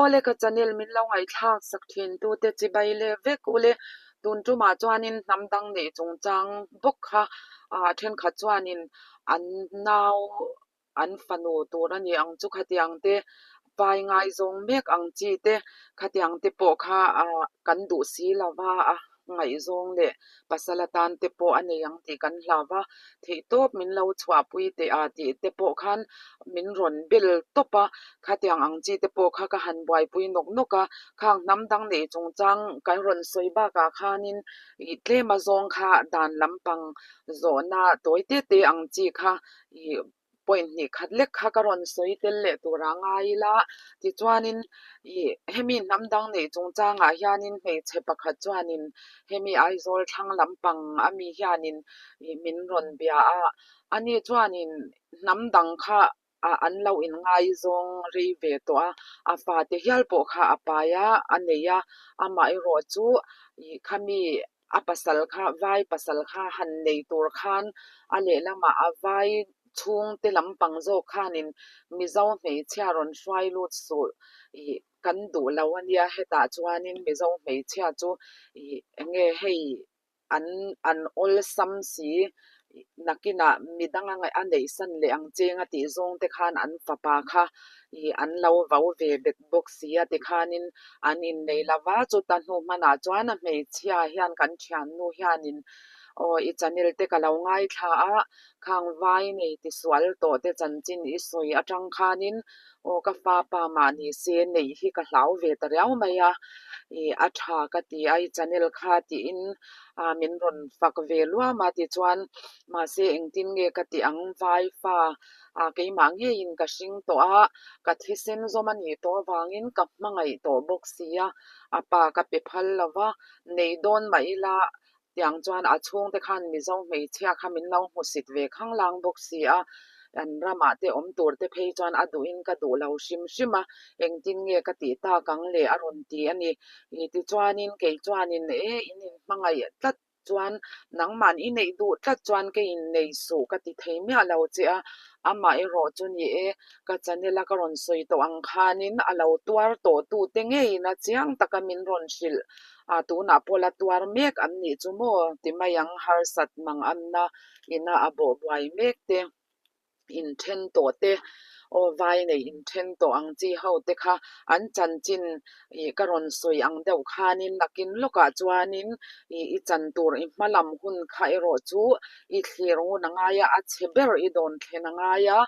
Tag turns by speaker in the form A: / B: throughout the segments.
A: Awle ka channel min lo ngaihthlak sak thin tute chibai leh vek ule tun tumah chuanin hnam dang neih chungchang bawk kha ah thenkhat chuanin an nau an fanu tur a ni ang chu khatiang te vai ngaizawng mek ang chi te khatiang te pawh kha ah kan duh si lova a ngaihzawng leh pasal atan te pawh a nei ang tih kan hlau va, theihtawp min lo chhuahpui teh a tih te pawh khan min rawn bel tawp a, khatiang ang chi te pawh kha ka han buaipui nawk nawk a, khang hnam dang neih chungchang kan rawn sawi bakah khanin ih tlem a zawng kha dan lampang zawhna tawi te te ang chi kha ih point hnih khat lek kha ka rawn sawi tel leh tur a ngai ila tichuanin ih hemi hnam dang neih chungchangah hianin hmeichhe pakhat chuanin hemi Aizawl thlang lampang a mi hianin ih min rawn bia a ani chuanin hnam dang kha ah an lo inngaizawng rei ve tawh a a fate hial pawh kha a pai a a nei a amaherawh chu ih khami A pasal kha vai pasal kha han nei tur khan a lehlamah a vai chhungte lampang zawk khanin Mizo hmeichhia rawn hruai lut suh ih kan duh lo a nia hetah chuanin Mizo hmeichhia chu ih eng nge hei an an awlsam si Nakinah midang a ngaih a neihsan leh ang cheng a tih zawng te khan an fapa kha ih an lo vau ve bet bawk si a tikhanin an innei lo va, chuta hnu hmanah chuan a hmeichhia hian kan thiannu hianin aw i channel te ka lo ngaithla a, khang vai nei tisual tawh te chanchin i sawi atang khanin Aw ka fa pa mah ni se neih hi ka hlau ve ta riau mai a, ih a tha ka ti a i channel kha tiin ah min rawn fak ve luam a tichuan mahse engtin nge ka tih ang vai fa ah keimah ngeiin ka hring tawh a, ka thisen zawm a nih tawh avangin ka hmangaih tawh bawk si a, a pa ka pe phal lo va, nei dawn mah ila Tiang chuan a chhungte khan Mizo hmeichhia kha min lo hmusit ve khanglang bawk si a, an ramah te awm tur te phei chuan a duhin ka duh lo hrim hrim a, engtin nge ka tih tak ang le a rawn ti a ni. I tichuanin kei chuanin e in inhmangaih tlat chuan nangman i neih duh tlat chuan ka innei suh ka ti thei miah lo che a, amaherawh chu ni e ka channel a ka rawn sawi tawh ang khanin a lo tuar tawh tute ngeiin a chiang taka min rawn hrilh A tunah pawh la tuar mek an nih chu maw ti mai ang harsat mang anna ina a bawh buai mek te inthen tawh te aw vai nei inthen tawh ang chi ho te kha an chanchin ih ka rawn sawi ang deuh khanin nakin lawkah chuanin ih i chan tur i hma lam hun kha erawh chu i thlir ngun a ngai a a chhe ber i dawn thlen a ngai a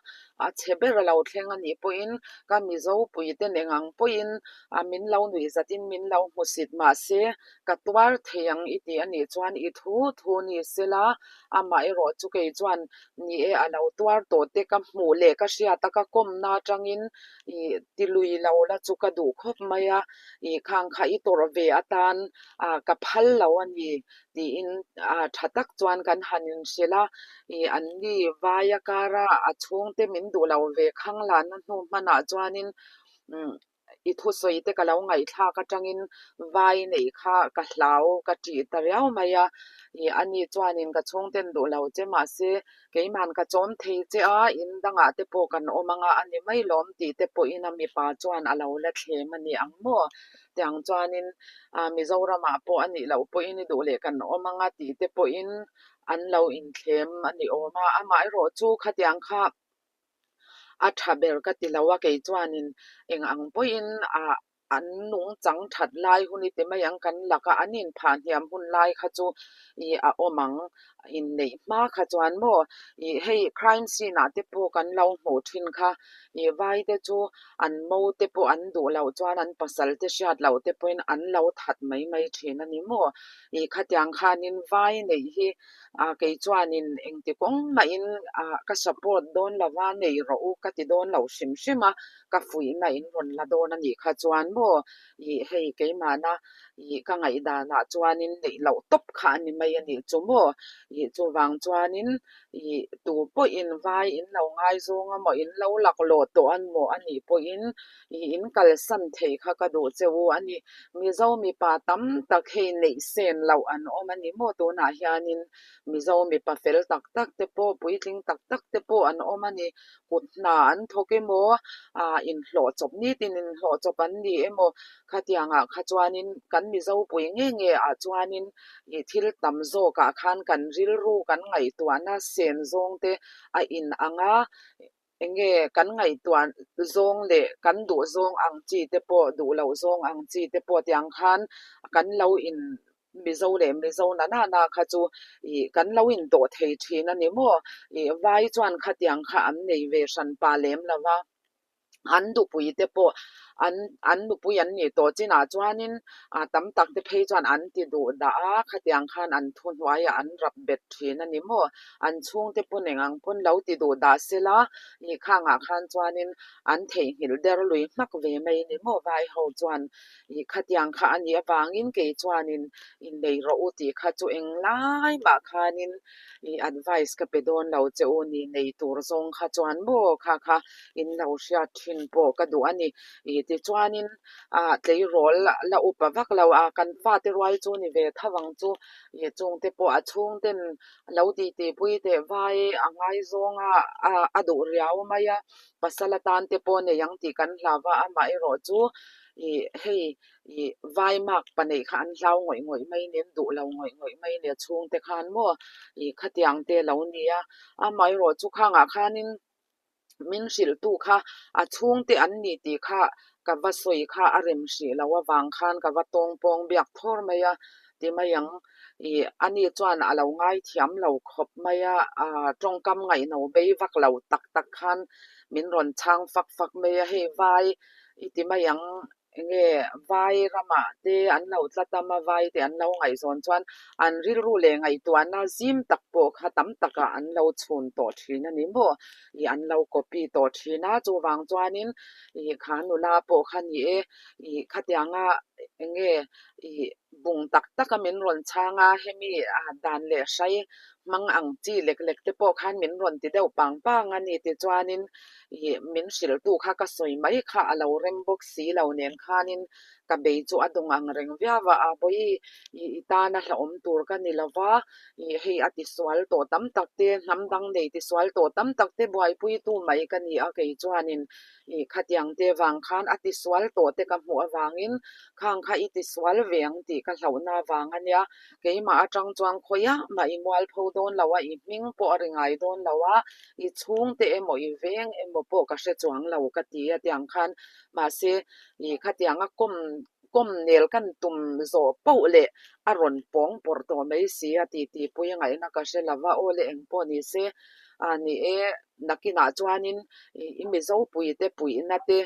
A: a chhe ber a lo thleng a nih pawhin ka Mizo puite eng ang pawhin A min lo nuih zatin min lo hmusit mahse ka tuar thei ang i ti a nih chuan i thu thu ni sela amah erawh chu kei chuan ni e a lo tuar tawh te ka hmuh leh ka hriat a ka kawmna atangin ih ti lui lo la chu ka duh khawp mai a ih khang kha i tawrh ve atan ah ka phal lo a ni tiin ah tha tak chuan kan han inhrilh a ih an ni vai a kara a chhungte min duh lo ve khang lana hnu hmanah chuanin umm I thusawi te ka lo ngaihthlak atangin vai neih kha ka hlau ka tih ta riau mai a, ih ani chuanin ka chhungten duh lo che mahse keiman ka chawm thei che a, in dangah te pawh kan awm anga a ni mai lawm tih te pawhin a mipa chuan a lo la thlem a ni ang maw? Tiang chuanin ah Mizoramah pawh a nih loh pawhin i duh leh kan awm anga tih te pawhin an lo inthlem a ni awm a, amaherawhchu khatiang kha A tha ber ka ti lo a, kei chuanin eng ang pawhin ah an nungchang that lai hun i ti mai ang kan lak a, an inphah hniam hun lai kha chu ih a awm ang inneih hma kha chuan maw ih hei crime scene ah te pawh kan lo hmuh thin kha ih vai te chu an mo te pawh an duh loh chuan an pasal te hriat loh te pawhin an lo that mai mai thin a ni maw ih khatiang khanin vai neih hi Ah kei chuanin engti kawng mahin ah ka support dawn lo va, nei rawh u ka ti dawn lo hrim hrim a, ka fuihna in rawn la dawn a nih kha chuan maw ih hei keimahna ih ka ngaihdanah chuanin neih loh tawp kha a ni mai a nih chu maw ih chuvang chuanin ih tu pawhin vai in lo ngaizawng a maw in lo laklawh tawh an maw a nih pawhin ih in kalsan theih kha ka duh che u a ni. Mizo mipa tam tak hei neih sen loh an awm a ni maw tunah hianin Mizo mipa fel tak tak te pawh puitling tak tak te pawh an awm a ni. Kut hna an thawk emaw ah inhlawh chawp nitin inhlawh chawp an ni emaw khatiangah kha chuanin kan Mizo pui nge nge ah chuanin ih thil tam zawkah khan kan rilru kan ngaihtuahna sen zawng te a in ang a, eng nge kan ngaihtuah zawng leh kan duh zawng ang chi te pawh duh loh zawng ang chi te pawh tiang khan kan lo in Mizo leh Mizo na na na kha chu ih kan lo in dawh thei thin a ni maw? Ih vai chuan khatiang kha an nei ve hran pa lem lo va. An nupui te pawh an an nupui an nih tawh chinah chuanin ah tam tak te phei chuan an ti duh dah a, khatiang khan an thuhnuaiah an rap bet thin a ni maw? An chhungte pawn eng ang pawn lo ti duh dah sela ih khangah khan chuanin an theihnghilh der lui hmak ve mai a ni maw? Vai ho chuan ih khatiang kha a nih avangin kei chuanin innei rawh u tih kha chu englai mah khanin ih advice ka pe dawn lo che u ni nei tur zawng kha chuan maw kha kha in lo hriat thin pawh ka duh a ni. Ih tichuanin ah tleirawl la upa vak lo a kan fate rual chu ni ve tho ang chu ih chungte pawh a chhungten lo titi pui teh vai a ngaizawng a a duh riau mai a pasal atan te pawh nei ang tih kan hlau a amaherawh chu ih hei ih vai mark pahnih kha an hlau ngawih ngawih mai nen duh lo ngawih ngawih mai nia chhungte khan maw ih khatiang te lo nia amaherawh chu khangah khanin min hrilh tu kha a chhungte an ni tih kha ka va sawi kha a rem hrih loh avang khan ka va tawng pawng biak thawr mai a ti mai ang ih ani chuan a lo ngaithiam lo khawp mai a ah tawngkam ngaihno bei vak lo tak tak khan min rawn chhang fak fak mai a hei vai i ti mai ang Enge vai ramah te an lo tla tam a, vai te an lo ngaihzawn chuan an rilru leh ngaihtuahna zim tak pawh kha tam takah an lo chhun tawh thin a ni maw? Ih an lo copy tawh thin a, chuvang chuanin ih kha nula pawh kha ni e, ih khatianga enge ih bung tak taka min rawn chhang a, hemi dan leh hrai hmang ang chi lek lek te pawh khan min rawn ti deuh pang pang a ni tichuanin ih min hrilhtu kha ka sawi mai kha a lo rem bawk si lo nen khanin ka bei chu a dawng ang reng viau a, a bawi ih i tana hlauhawm tur ka ni lo va, ih hei a tisual tawh tam tak te hnam dang nei tisual tawh tam tak te buaipuitu mai ka ni a kei chuanin Ih khatiang te vang khan a tisual tawh te ka hmuh avangin khang kha i tisual ve ang tih ka hlauhna vang a nia. Keimah atang chuan khawiah mah i mualpho dawn lo a, i hming pawh a ri ngai dawn lo a, i chhungte emaw i veng emaw pawh ka hre chuang lo ka ti a tiang khan. Mahse, ih khatiang a kawm kawm nel kan tum zawh poh leh a rawn pawng pawrh tawh mai si a ti tih pui a ngaihna ka hre lo va, aw le engpawh ni se a ni e. Nakinah chuanin i Mizo puite puihna te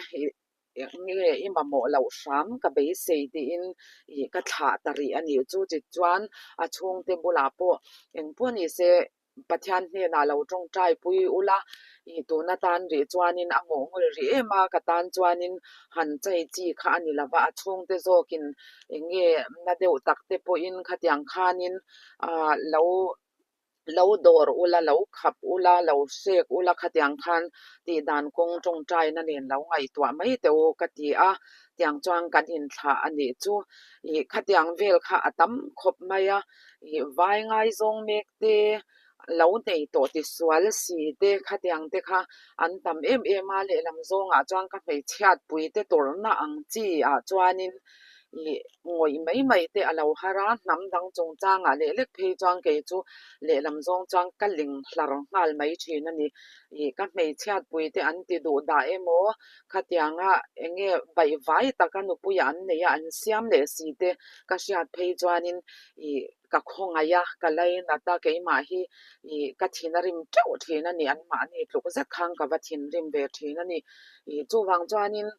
A: nge i mamawh loh hram ka beisei tiin ih ka thlah ta rih a nih chu. Tichuan a chhungte bulah pawh engpawh ni se Pathian hnenah lo tawngtai pui ula ih tun atan rih chuanin a ngawhngawlh rih em a, ka tan chuanin han chai chi kha a ni lova a chhungte zawkin eng nge na deuh tak te pawhin khatiang khanin ah lo Lo dawr ula, lo khap ula, lo hrek ula khatiang khan tihdan kawng tawngtaina nen lo ngaihtuah mai teh u ka ti a, tiang chuan kan inthlah a nih chu. Ih khatiang vel kha a tam khawp mai a, ih vai ngaizawng mek te, lo nei tawh tisual si te khatiang te kha an tam em em a, lehlam zawngah chuan ka hmeichhiat pui te tawrhna ang chi ah chuanin Ih ngawih mai mai te a lo har a, hnam dang chungchangah leh lek phei chuan kei chu lehlam zawng chuan ka ling hlar nghal mai thin a ni. Ih ka hmeichhiat pui te an ti duh dah emaw khatianga eng nge baihvai taka nupuia an nei a an siam leh si te ka hriat phei chuanin ih ka khawngaih a, ka lainat a, keimah hi ih ka thin a rim teuh thin a ni, anmahni tluk zet khan ka va thinrim ve thin a ni. Ih chuvang chuanin.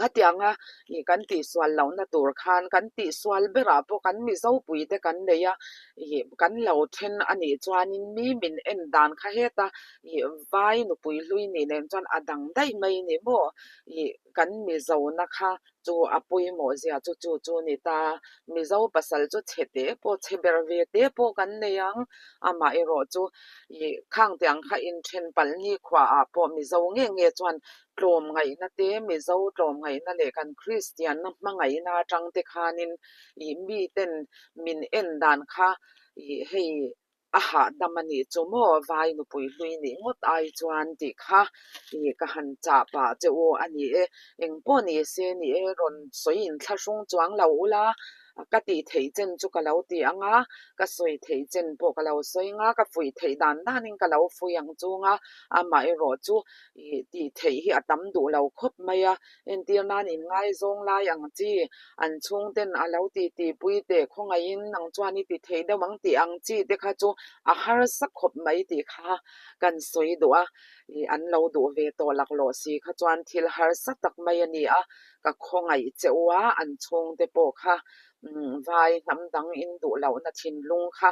A: Khatianga ih kan tihsual lohna tur khan kan tihsual berah pawh kan Mizopui te kan nei a, ih kan lo then a nih chuanin mi min en dan kha heta ih vai nupui hlui nih nen chuan a dang daih mai ni maw? Ih kan Mizona kha Chu a pawimawh zia chu chu chu ni ta. Mizo pasal chu chhe te pawh chhe ber ve te pawh kan nei ang. Amah erawh chu ih khang tiang kha inthen palh ni khuaah pawh Mizo nge nge chuan tlawmngaihna te, Mizo tlawmngaihna leh kan Kristianna hmangaihna atang te khanin ih miten min en dan kha ih hei a hahdam a nih chu maw vai nupui hlui nih ngawt ai chuan tih kha ih ka han chah pah che u a ni e. Engpawh ni se ni e rawn sawi inthlahrung chuang lo ula ka tih theih chen chu ka lo ti ang a, ka sawi theih chen pawh ka lo sawi ang a, ka fuih theih dan danin ka lo fuih ang chung a, amaherawh chu ih tih theih hi a tam duh lo khawp mai a, entir nan inngaizawng lai ang chi an chhungten a lo ti ti pui teh khawngaihin nang chuan i ti thei deuh ang tih ang chi te kha chu a harsa khawp mai tih kha kan sawi duh a, ih an lo duh ve tawh laklawh si kha chuan thil harsa tak mai a ni a, ka khawngaih che u a, an chhungte pawh kha vai hnam dang in duh lohna thinlung kha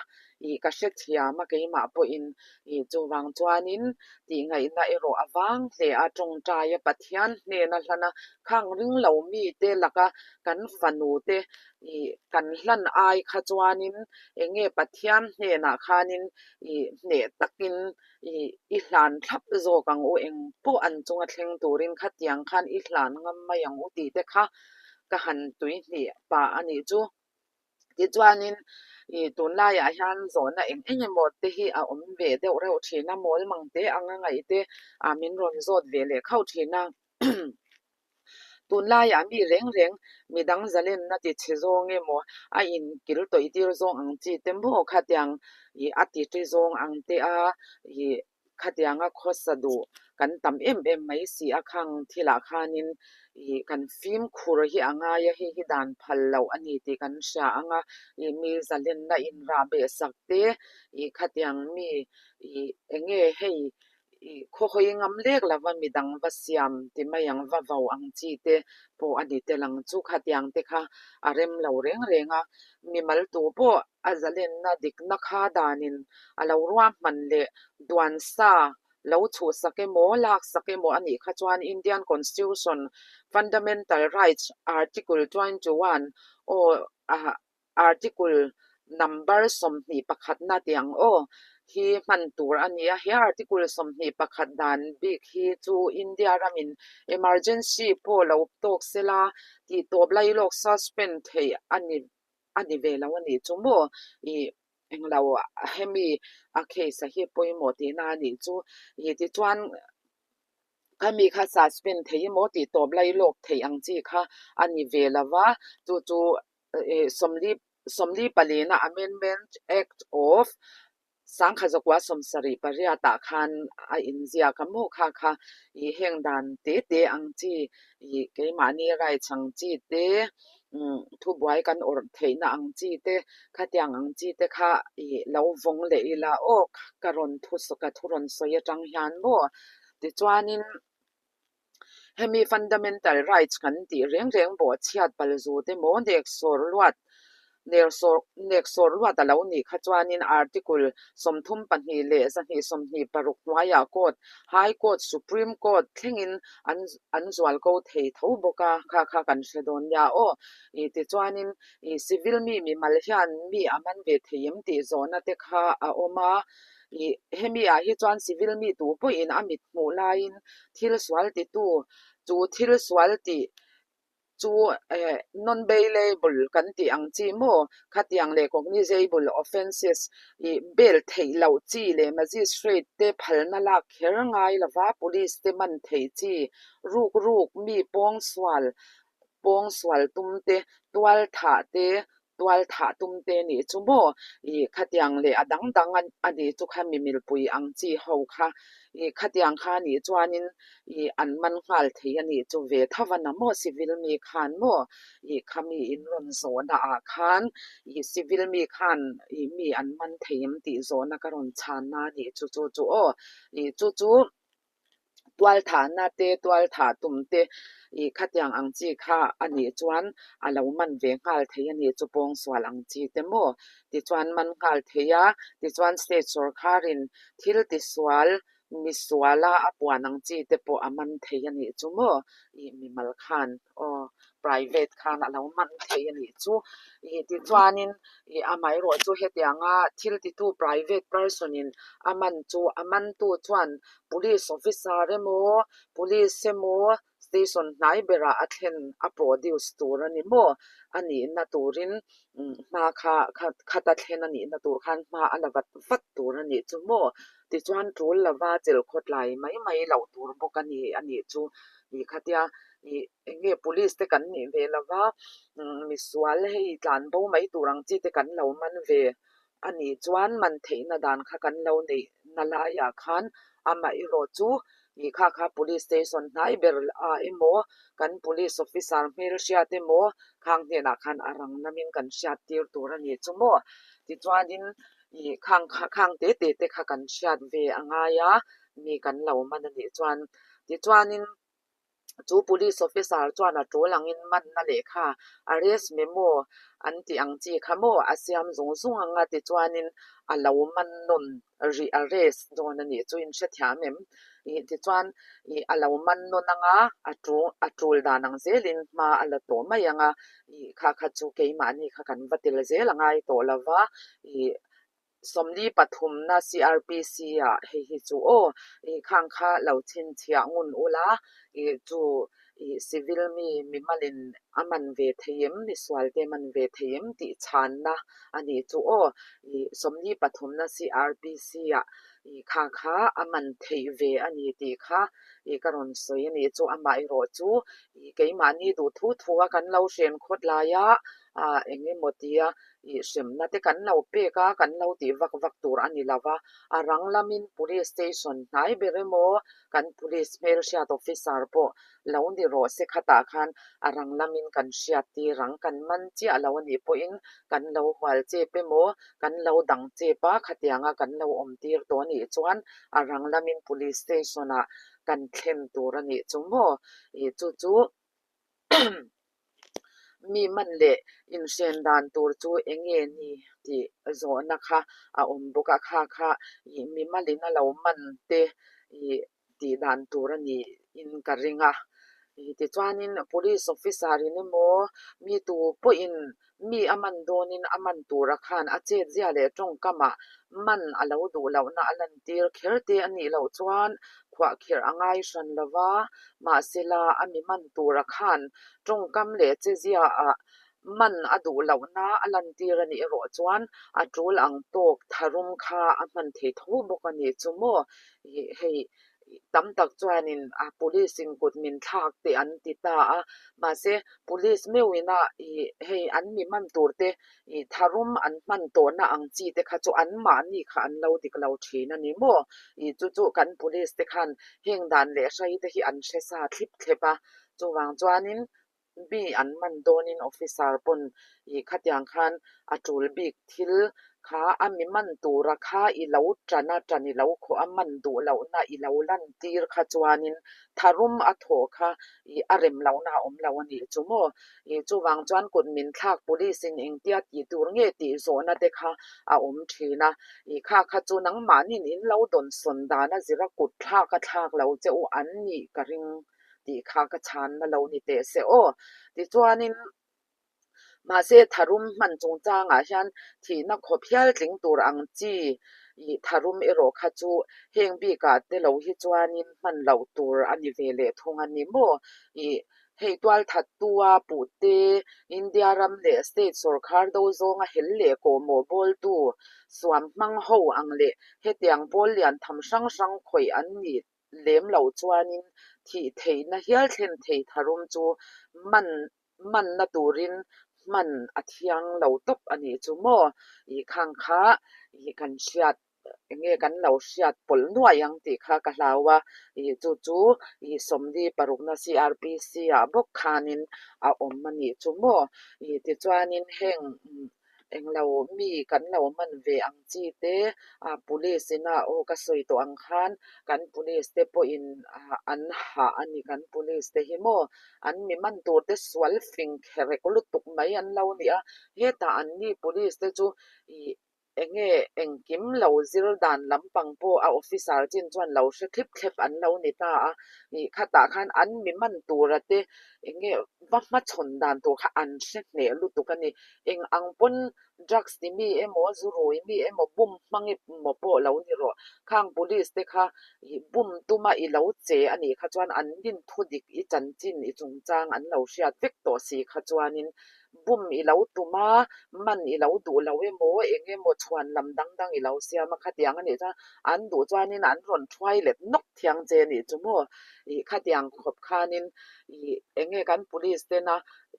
A: ih ka hrethiam a keimah pawhin ih chuvang chuanin tihngaihna erawh a vang hle a, tawngtai a Pathian hnena hlan a, khang ring lo mite laka kan fanu te ih kan hlan ai kha chuanin eng nge Pathian hnenah khanin ih hneh takin ih i hlan thlap zawk ang u eng pawh an chunga thleng turin khatiang khan i hlan ngam mai ang u tih te kha ka han tuihnih pah a nih chu. Tichuanin ih tunlaiah hian zawhna eng eng emaw te hi a awm ve deuh reuh thin a, mawl mang te anga ngaih te ah min rawn zawt ve leh khauh thin a. Tunlaiah mi reng reng midang zalenna ti chhe zawng emaw a inkil tawih tir zawng ang chi te maw khatiang ih a ti ṭi zawng ang te a ih Khatianga khawsa duh kan tam em em mai si a, khang thilah khanin ih kan fimkhur hi a ngai a, hei hi dan phal loh a ni tih kan hria ang a, ih mi zalenna inrah beh sak te, ih khatiang mi ih eng nge hei ih khawhawi ngam lek lova midang va siam ti mai ang va vo ang chi te pawh a ni tel ang chu, khatiang te kha a rem lo reng reng a, mimal tu pawh a zalenna dikna kha danin a lo ruahman leh duan sa lo chhuhsak emaw laksak emaw a nih kha chuan Indian Constitution Fundamental Rights Article 21 aw Article number 21 na tih ang aw hi hman tur a ni a. He Article 21 dan bik hi chu India ramin emergency pawh lo tawk sela tihtawp lailawk suspend theih a ni. a ni ve lo a nih chu maw ih englo hemi a case a hi pawimawh tihna a nih chu ih tichuan khami kha suspend thei emaw tih tawp lai lawk theih ang chi kha a ni ve lo va chu chu ih sawmli sawmli palina amendment act of Sangkhat zakua 78 ah khan a inziak a maw kha kha ih heng dan te te ang chi ih keimahni rights ang chi te umm thubuai kan awrh theihna ang chi te khatiang ang chi te kha ih lo vawng leh ila aw ka rawn thu ka thu rawn sawi atang hian maw tichuanin Hemi fundamental rights kan tih reng reng bawh chhiat pal zut emaw neksawr luat neksawr luat a lo nih kha chuanin Article 32 leh 126 hnuaiah Court, High Court, Supreme Court thlengin an an zual ko thei tho bawk a, kha kha kan hre dawn nia aw. Ih tichuanin ih civil mi mimal hian mi a man ve thei em tih zawhna te kha a awm a. Ih hemi ah hi chuan civil mi tu pawhin a mit hmuh laiin thil sual titu chu thil sual tih chu eh non bailable kan tih ang chi maw khatiang leh cognizable offences ih bail theih loh chi leh magistrate te phalna lak kher ngai lova police te man theih chi ruk ruk mi pawng sual pawng sual tum te tual thah te tual thah tum te nih chu maw ih khatiang leh a dang dang a nih chu kha mi milpui ang chi ho kha ih khatiang kha nih chuanin ih an man nghal thei a nih chu ve tho a na maw civil mi khan maw ih khami in rawn zawhna ah khan ih civil mi khan ih mi an man thei em tih zawhna ka rawn chhanna a nih chu chu chu aw ih chu chu. Tualthahna te, tualthah tum te ih khatiang ang chi kha a nih chuan a lo man ve nghal thei a nih chu pawngsual ang chi te maw tichuan man nghal thei a, tichuan state sawrkharin thil tisual misuala a puan ang chi te pawh a man thei a nih chu maw ih mimal khan aw. private khan a lo man thei a nih chu. Ih tichuanin ih amaherawh chu hetianga thil titu private person in a man chu a mantu chuan police officer emaw police emaw station hnai berah a thlen a produce tur a ni maw a nihna turin hma kha khata thlen a nihna tur khan hma a la vat vat tur a nih chu maw tichuan tul lova chelh khawtlai mai mai loh tur bawk a ni a nih chu ih khatia ih eng nge police te kan nih ve lova misual hei tlan bo mai tur ang chi te kan lo man ve a nih chuan man theihna dan kha kan lo neih na laiah khan amaherawh chu ih kha kha police station hnai ber ah emaw kan police officer hmelhriat emaw khang hnenah khan a rang lamin kan hriat tir tur a ni chu maw tichuanin ih khang kha khang te te te kha kan hriat ve a ngai a mi kan lo man a nih chuan tichuanin. Chu police officer chuan a tul angin manna lehkha arrest memo an tih ang chi kha maw a siam zung zung ang a tichuanin a lo man nawn rih arrest dawn a nih chu in hrethiam em? Ih tichuan ih a lo man nawn ang a, a tul a tul dan ang zelin hma a la tawh mai ang a, ih kha kha chu keimahni kha kan va tel zel a ngai tawh lo va, ih 43na CRPC ah hei hi chu aw ih khang kha lo chhinchhiah ngun ula ih chu ih civil mi mimalin a man ve thei em misual te man ve thei em tih chhanna a nih chu aw ih 43na CRPC ah ih kha kha a man theih ve a ni tih kha ih ka rawn sawi a nih chu amaherawh chu ih keimahni duh thu thu a kan lo hren khawt lai a ah eng emaw tia Ih hremna te kan lo pek a, kan lo tih vak vak tur a ni lo va, a rang lamin Police Station hnai ber emaw kan Police hmelhriat Officer pawh lo ni rawh se khatah khan a rang lamin kan hriat tir ang, kan man chiah lo a nih pawhin kan lo hual chep emaw kan lo dang chep a, khatianga kan lo awm tir tawh a nih chuan a rang lamin Police Station ah kan thlen tur a nih chu maw? Ih chu chu. Mi man leh inhren dan tur chu eng nge ni tih zawhna kha a awm bawk a, kha kha ih mi malin a lo man te ih tih dan tur a ni in ka ring a. Ih tichuanin police officer in emaw mi tu pawhin Mi a man dawnin a man tura khan a chetzia leh tawngkamah man a lo duh lohna a lantir kher te a nih loh chuan khuahkhirh a ngai hran lo va, mahsela a mi man tura khan tawngkam leh cheziaah man a duh lohna a lantir a nih erawh chuan a tul ang tawk tharum kha a hman thei tho bawk a ni chu maw? Hei Tam tak chuanin a police in kut min thlak teh an ti ta a, mahse police meuhin a ih hei an mi hman tur te ih tharum an hman tawhna ang chi te kha chu an mahni kha an lo dik lo thin a ni maw? Ih chu chu kan police te khan heng dan leh hrai te hi an hre sa thlip thlep a, chuvang chuanin Mi an man dawnin officer pawn ih khatiang khan a tul bik thil kha a mi man tura kha i lo tan a, tan i lo khawh a, man duh lohna i lo lan tir kha chuanin tharum a thawh kha ih a rem lohna a awm lo a nih chu maw? Ih chuvang chuan kut min thlak police in engtia tih tur nge tih zawhna te kha a awm thin a, ih kha kha chu nangmahniin in lo dawnsawn dan a zira kut thlak a thlak lo che u an nih ka ring. tih kha ka chhanna lo ni teh se aw. Tichuanin mahse tharum hman chungchangah hian thihna khawp hial tling tur ang chi ih tharum erawh kha chu heng bikah te lo hi chuanin hman loh tur a ni ve leh thung a ni maw? Ih hei tualthattua puhte India ram leh state sawrkhar do zawnga hel leh kawhmawh bawltu suam hmang ho ang leh hetiang pawl lian tham hrang hrang khawih an nih lem loh chuanin thih theihna hial thlen thei tharum chu man manna turin hman a thiang lo tawp a nih chu maw? Ih khang kha ih kan hriat eng nge kan lo hriat pawlh nuai ang tih kha ka hlau a, ih chu chu ih 46na CRPC ah bawk khanin a awm a nih chu maw? Ih tichuanin heng Englo mi kan lo man ve ang chi te ah police in a aw ka sawi tawh ang khan kan police te pawhin ah an hah a ni kan police te hi maw an mi man tur te sual fing kherek lutuk mai an lo ni a hetah an ni police te chu ih. Enge engkim lo zir dan lampang pawh a officer chin chuan lo hre thlip thlep an lo ni ta a, ih khatah khan an mi man tura te enge va hmachhawn dan tur kha an hre hneh lutuk a ni. Eng ang pawn drugs ti mi emaw zu rui mi emaw bum hmang emaw pawh lo ni rawh. Khang police te kha ih bum tuma i lo che a nih kha chuan an nin thu dik i chanchin i chungchang an lo hriat vek tawh si kha chuanin Bum i lo tum a, man i lo duh lo emaw, eng emaw chhuan lam dang dang i lo siam a, khatiang a nih chuan an duh chuanin an rawn thuai let nawk thiang che a nih chu maw? Ih khatiang khawp khanin ih eng nge kan police tena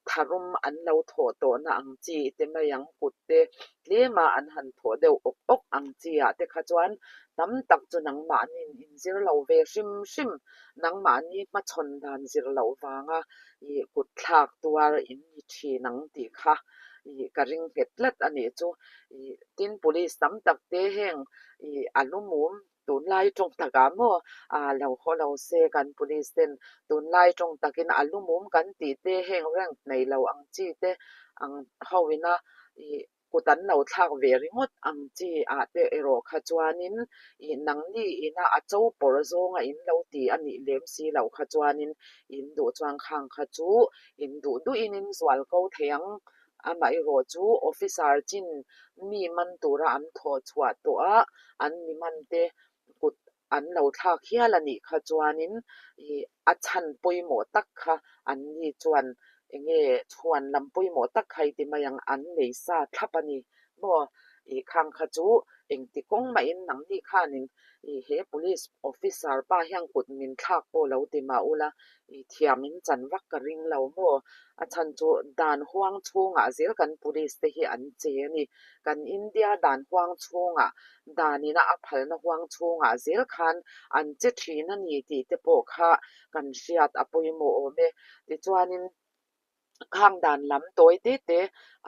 A: tharum an lo thawh tawhna ang chi te mai ang kut te tlema an han thawh deuh awk awk ang chi ah te kha chuan tam tak chu nangmahniin inzir lo ve hrim hrim, nangmahni hmachhawn dan zir loh vanga ih kut thlak tuar in ni thin ang tih kha ih ka ring nghet tlat a nih chu. Ih tin police tam tak te heng ih a lumum tunlai tawng takah maw ah lo haw lo se kan police ten tunlai tawng takin a lumum kan tih te heng rank nei lo ang chi te ang ho ina ih kut an lo thlak ve ringawt ang chi ah te erawh kha chuanin ih nangni ina a cho pawr zawnga in lo ti a nih lem si loh kha chuanin in duh chuan khang kha chu in duh duhin in zual ko thei ang. Amaherawh chu officer chin mi man tura an thawh chhuah tawh a, an mi man te kut an lo thlak hial a nih kha chuanin ih a chhan pawimawh tak kha an ni chuan eng nge chhuan lam pawimawh tak kha i ti mai ang an nei sa thlap a ni maw? Ih khang kha chu engti kawng mahin nangni khanin ih he police officer pa hian kut min thlak pawh lo ti mah ula ih thiam in chan vak ka ring lo maw? A chhan chu dan huang chhungah zel kan police te hi an che a ni. Kan India dan huang chhungah Danina a phalna huang chhungah zel khan an che thin a ni tih te pawh kha kan hriat a pawimawh awm e. Tichuanin khang dan lam tawi te te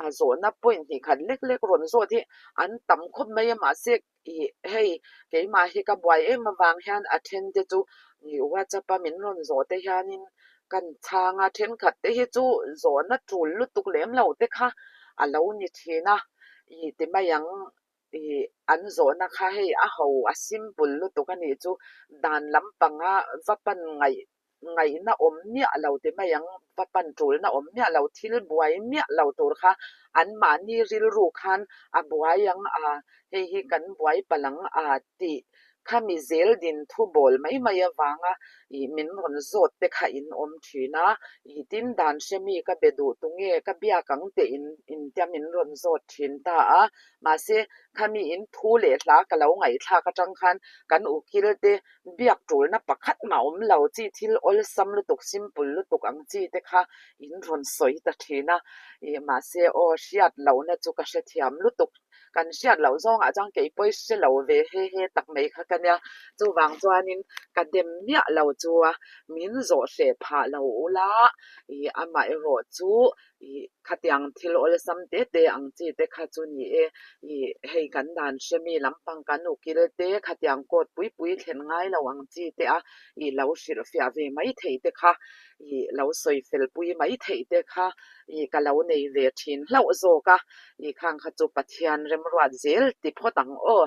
A: a zawhna point hnih khat lek lek rawn zawt hi an tam khawp mai a mahse ih hei keimah hi ka buai em avang hian a then te chu ih whatsapp a min rawn zawh te hianin kan chhang a thenkhat te hi chu zawhna tul lutuk lem lo te kha a lo ni thin a ih ti mai ang. Ih, an zawhna kha hei a ho, a simple lutuk a nih chu dan lampanga va pan ngaih ngaihna awm miah lo ti mai ang, va pan tulna awm miah lo, thil buai miah lo tur kha anmahni rilru khan a buai ang a, hei hi kan buai palh ang a tih Khami zel din thu bawl mai mai avanga ih min rawn zawt te kha in awm thin a, ih tin dan hre mi ka be duh tu nge ka biak ang teh in intia min rawn zawt thin ta a, mahse khami in thu leh hla ka lo ngaihthlak atang khan kan ukil te biak tulna pakhat mah awm lo chi thil awlsam lutuk simple lutuk ang chi te kha in rawn sawi ta thin a, ih mahse aw hriat lohna chu ka hrethiam lutuk. Kan hriat loh zawngah chuan kei pawh i hre lo ve he he tak mai kha ka nia. Chuvang chuanin ka dem miah lo chu a, min zawh hreh phah lo ula, ih amaherawh chu ih khatiang thil awlsam te te ang chi te kha chu ni e. Ih hei kan dan hre mi lampang kan ukil te khatiang court pui pui thlen ngai lo ang chi te a ih lo hrilhfiah ve mai thei te kha ih lo sawi fel pui mai theih te kha ih ka lo nei ve thin hlauh zawk a, ih khang kha chu Pathian remruat zel ti phawt ang aw.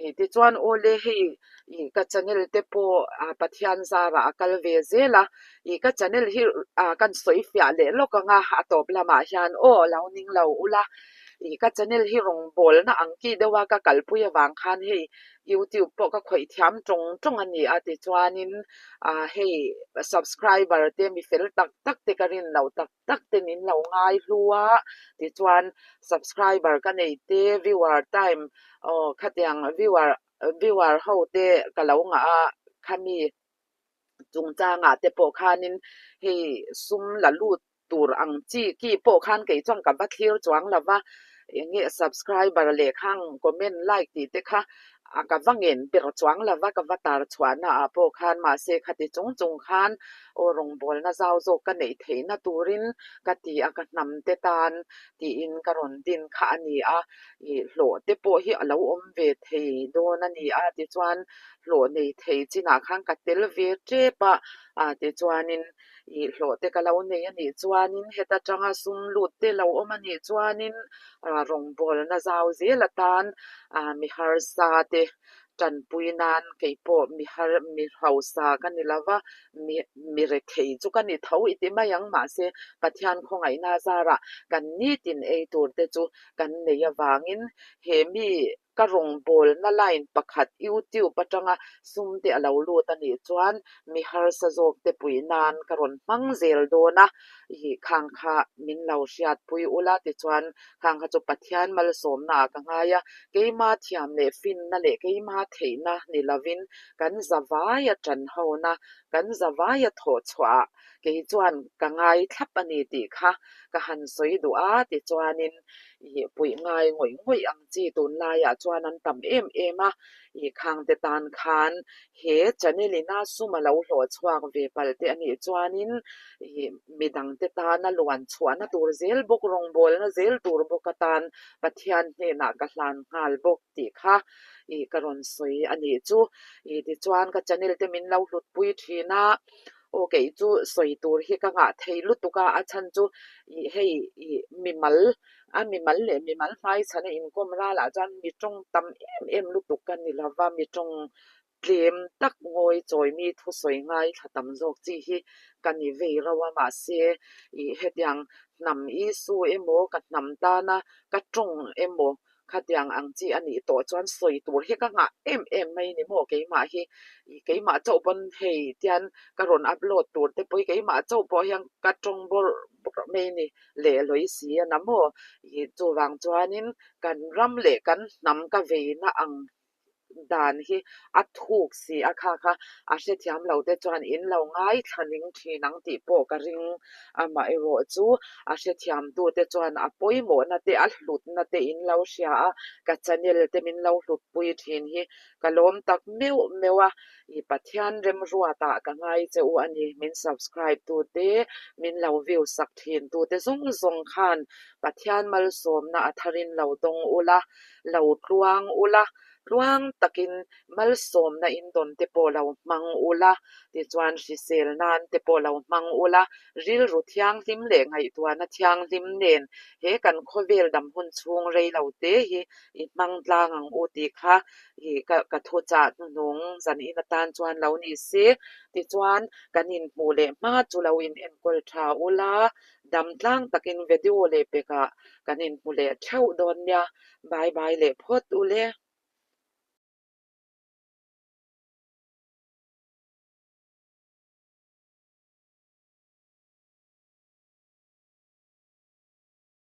A: Ih tichuan aw le hei ih ka channel te pawh ah Pathian zarah a kal ve zel a, ih ka channel hi ah kan sawi fiah leh lawk ang a, a tawp lamah hian aw lo ning lo ula, ih ka channel hi rawngbawlna ang ki deuh a ka kalpui avang khan hei YouTube pawh ka khawih thiam tawng tawng a ni a tichuanin ah hei subscriber te mi fel tak tak te ka rin loh tak tak te min lo ngai hlu a tichuan subscriber ka nei te viewer time aw khatiang viewer viewer ho te ka lo ngah a khami chungchangah te pawh khanin hei sum la lut tur ang chi ki pawh khan kei chuan ka va thlir chuang lo va, eng nge subscriber leh khang comment like tih te kha a ka va ngen ber chuang lo va ka va tar chhuahna ah pawh khan mahse khati chung chung khan aw rawngbawlna zau zawk ka neih theihna turin ka ti a ka hnam te tan tiin ka rawn din kha a ni a, ih hlawh te pawh hi a lo awm ve thei dawn a ni a tichuan hlawh nei thei chinah khan ka tel ve tep a, ah tichuanin. Ih hlawh te ka lo nei a nih chuanin heta tanga sum lut te lo awm a nih chuanin rawngbawlna zau zel atan mi harsa te tanpui nan kei pawh mi har mi hausa ka ni lo va, mi mi rethei chu ka ni tho i ti mai ang mahse Pathian khawngaihna zarah kan nitin ei tur te chu kan nei avangin he mi Ka rawngbawlna line pakhat YouTube atanga sum te a lo lut a nih chuan mi harsa zawk te puih nan ka rawn hmang zel dawn a, ih khang kha min lo hriatpui ula tichuan khang kha chu Pathian malsawmna ah ka ngai a, keima thiam leh finna leh keima theihna ni lovin kan zavaia tan hona, kan zavaia thawh chhuah ah kei chuan ka ngai thlap a ni tih kha ka han sawi duh a tichuanin ih puih ngai ngawih ngawih ang chi tunlaiah chuan an tam em em a, ih khangte tan khan he channel ina sum a lo hlawh chhuak ve palh te a nih chuanin ih midangte tana luan chhuahna tur zel bawk rawngbawlna zel tur bawk atan Pathian hnenah ka hlan nghal bawk tih kha ih ka rawn sawi a nih chu. Ih tichuan ka channel te min lo hlutpui thin a. Aw kei chu sawi tur hi ka ngah thei lutuk a, a chhan chu ih hei ih mimal a mimal leh mimal hmaichhan a inkawm ralah chuan mi tawng tam em em lutuk ka ni lo va, mi tawng tlem tak ngawi chawi mi thusawi ngaithla tam zawk chi hi ka ni vei rauh a mahse ih hetiang hnam issue emaw ka hnam tana ka tawng emaw Khatiang ang chi a nih tawh chuan sawi tur hi ka nghah em em mai ni maw keimah hi keimah chauh pawn hei tian ka rawn upload tur te pawh hi keimah chauh pawh hian ka tawng bawrh bawrh mai ni leh lawi si a na maw ih chuvang chuanin kan ram leh kan hnam ka veina ang dan hi a thuk si a kha kha a hrethiam lo te chuan in lo ngaithla ning thin ang tih pawh ka ring amaherawh chu a hrethiam tu te chuan a pawimawhna te a hlutna te in lo hria a ka channel te min lo hlutpui thin hi ka lawm tak meuh meuh a i Pathian remruatah ka ngai che u a ni min subscribe tu te min lo view sak thin tu te zawng zawng khan Pathian malsawmna a tharin lo dawng ula lo tluang ula, tluang takin malsawmna in dawn te pawh lo hmang ula, tichuan hrisel nan te pawh lo hmang ula, rilru thianghlim leh ngaihtuahna thianghlim nen he kan khawvel dam hun chhung rei lo te hi i hmang tlang ang u tih kha i ka ka thuchah hnuhnung zan in atan chuan lo ni se, tichuan kan inhmuh leh hma chu lo in enkawl tha ula, dam tlang takin video leh pekah kan inhmu leh theuh dawn nia, bye bye leh phawt ule.